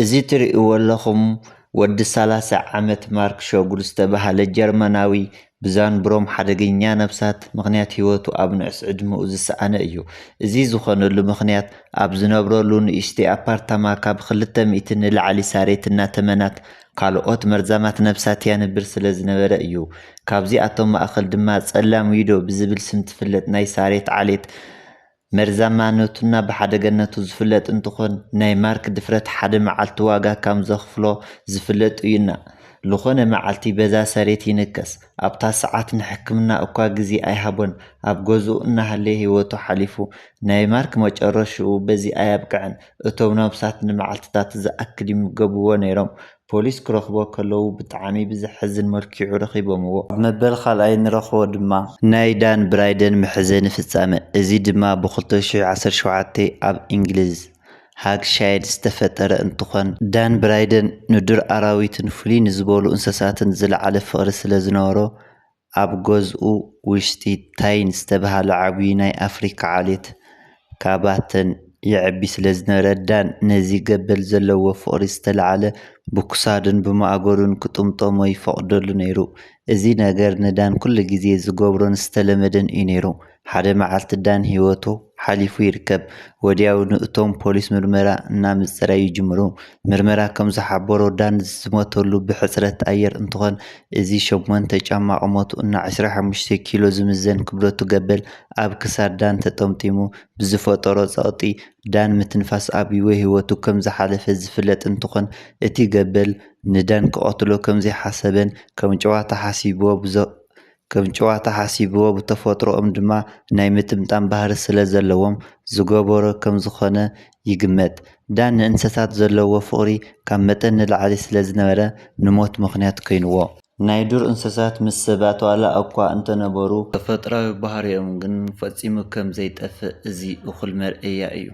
እዚ ትርእይዎ ኣለኹም ወዲ ሰላሳ ዓመት ማርክ ሾጉል ዝተባህለ ጀርመናዊ ብዛንብሮም ሓደገኛ ነብሳት ምኽንያት ህይወቱ ኣብ ንዑስ ዕድመኡ ዝሰኣነ እዩ። እዚ ዝኾነሉ ምኽንያት ኣብ ዝነብረሉ ንእሽተይ ኣፓርታማ ካብ ክልተ ሚእቲ ንላዕሊ ሳሬት እናተመናት ካልኦት መርዛማት ነብሳት ያንብር ስለ ዝነበረ እዩ። ካብዚኣቶም ማእኸል ድማ ጸላም ዊዶ ብዝብል ስም ትፍለጥ ናይ ሳሬት ዓሌት መርዛማነቱና ብሓደገነቱ ዝፍለጥ እንትኾን ናይ ማርክ ድፍረት ሓደ መዓልቲ ዋጋ ከም ዘኽፍሎ ዝፍለጥ እዩና። ዝኾነ መዓልቲ በዛ ሰሬት ይንከስ ኣብታ ሰዓት ንሕክምና እኳ ግዜ ኣይሃቦን ኣብ ገዝኡ እናሃለየ ህይወቱ ሓሊፉ። ናይ ማርክ መጨረሽኡ በዚ ኣያብቅዕን። እቶም ነብሳት ንመዓልትታት ዝኣክል ይምገብዎ ነይሮም። ፖሊስ ክረኽቦ ከለዉ ብጣዕሚ ብዘሕዝን መልኪዑ ረኺቦምዎ። ኣብ መበል ካልኣይ ንረኽቦ ድማ ናይ ዳን ብራይደን መሕዘኒ ፍጻመ። እዚ ድማ ብ2017 ኣብ እንግሊዝ ሃግሻይር ዝተፈጠረ እንትኾን ዳን ብራይደን ንዱር ኣራዊትን ፍሉይ ንዝበሉ እንስሳትን ዝለዓለ ፍቕሪ ስለ ዝነበሮ ኣብ ገዝኡ ውሽጢ ታይን ዝተባህለ ዓብዪ ናይ ኣፍሪካ ዓሌት ካባተን ይዕቢ ስለ ዝነበረ ዳን ነዚ ገበል ዘለዎ ፍቕሪ ዝተለዓለ ብክሳዱን ብማእገሩን ክጥምጠሞ ይፈቕደሉ ነይሩ። እዚ ነገር ንዳን ኩሉ ግዜ ዝገብሮን ዝተለመደን እዩ ነይሩ። ሓደ መዓልቲ ዳን ህይወቱ ሓሊፉ ይርከብ። ወዲያውኑ እቶም ፖሊስ ምርመራ እናምፅራ ይጅምሩ። ምርመራ ከም ዝሓበሮ ዳን ዝሞተሉ ብሕፅረት ኣየር እንትኾን እዚ ሸሞንተ ጫማ ቁመቱ እና 25 ኪሎ ዝምዘን ክብደቱ ገበል ኣብ ክሳድ ዳን ተጠምጢሙ ብዝፈጠሮ ፀቕጢ ዳን ምትንፋስ ኣብይዎ ህይወቱ ከም ዝሓለፈ ዝፍለጥ እንትኾን እቲ ገበል ንዳን ክቐትሎ ከም ዘይሓሰበን ከም ጨዋታ ሓሲብዎ ብዘ ከም ጨዋታ ሓሲብዎ ብተፈጥሮኦም ድማ ናይ ምጥምጣም ባህሪ ስለ ዘለዎም ዝገበሮ ከም ዝኾነ ይግመት። ዳን ንእንስሳት ዘለዎ ፍቕሪ ካብ መጠን ንላዕሊ ስለ ዝነበረ ንሞት ምኽንያት ኮይንዎ። ናይ ዱር እንስሳት ምስ ሰባት ዋላ እኳ እንተነበሩ ተፈጥራዊ ባህሪኦም ግን ፈጺሙ ከም ዘይጠፍእ እዚ እኹል መርኣያ እዩ።